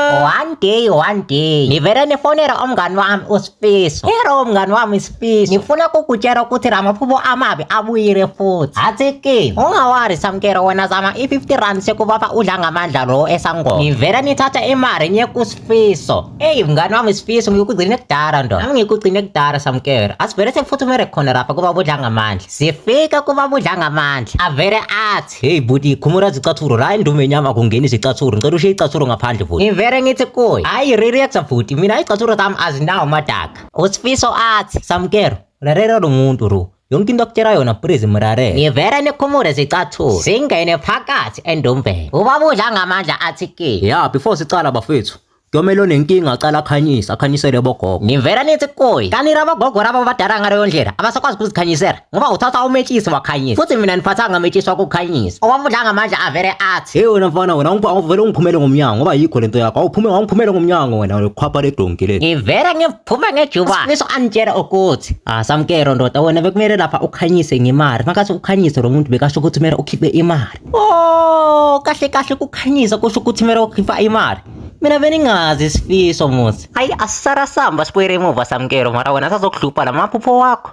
One day, one day, ngivele nifonela umngani wami uSifiso. Hero mngani wami Sifiso, ngifuna kukutshela ukuthi lamaphupho amabi abuyile futhi. Athi kimi, ungawari Samkelo, wena zama i-50 rand sekubaba udla ngamandla lo esangoma. Ngivele nithatha imali ngiye kuSifiso. Eyi mngani wami Sifiso, ngikugcine kudala ndoda. Nami ngikugcine kudala Samkelo. Asivele sekufuthumele khona lapha kubaba udla ngamandla. Sifika kubaba udla ngamandla. Avele athi, Hey buti, khumula zicathulo la endume nyama kungena izicathulo. Ngicela ushiye icathulo ngaphandle futhi. Ngivele ngithi kuye, hayi relax bhuti, mina izicathulo zami azinawo amadaka. Usifiso athi, Samkelo, lalela lo muntu ro. Yonke into akutshela yona please mlalele. Ngivele nikhumule izicathulo. Singene phakathi endumbeni. Ubaba udla ngamandla athi kimi. Ya, before sicala bafethu, Kuyomele onenkinga acala akhanyise, akhanyisele bogogo. Ngivela nithi kuye, kanti laba gogo laba abadala ngaleyo ndlela abasakwazi ukuzikhanyisela ngoba uthatha umetshisi wakhanyisa. Futhi mina niphathanga ametshisi wakukhanyisa. Owamudla ngamandla avele athi, Hey wena mfana wena awuvele ungiphumele ngomnyango ngoba yikho lento yakho. Awuphume awungiphumele ngomnyango wena ukhwapha ledonki leli. Ngivele ngiphume ngejuba. Sifiso anitshela ukuthi, ah Samkelo ndoda wena bekumele lapha ukhanyise ngemali. Makathi ukhanyise lo muntu bekasho ukuthi kumele ukhiphe imali. Oh, kahle kahle kukhanyisa kusho ukuthi kumele ukhipha imali. Mina beningazi isifiso musi. Hayi asisarasamba sibuyele emuva Samkelo mara wena sazokuhlupha lamaphupho wakho.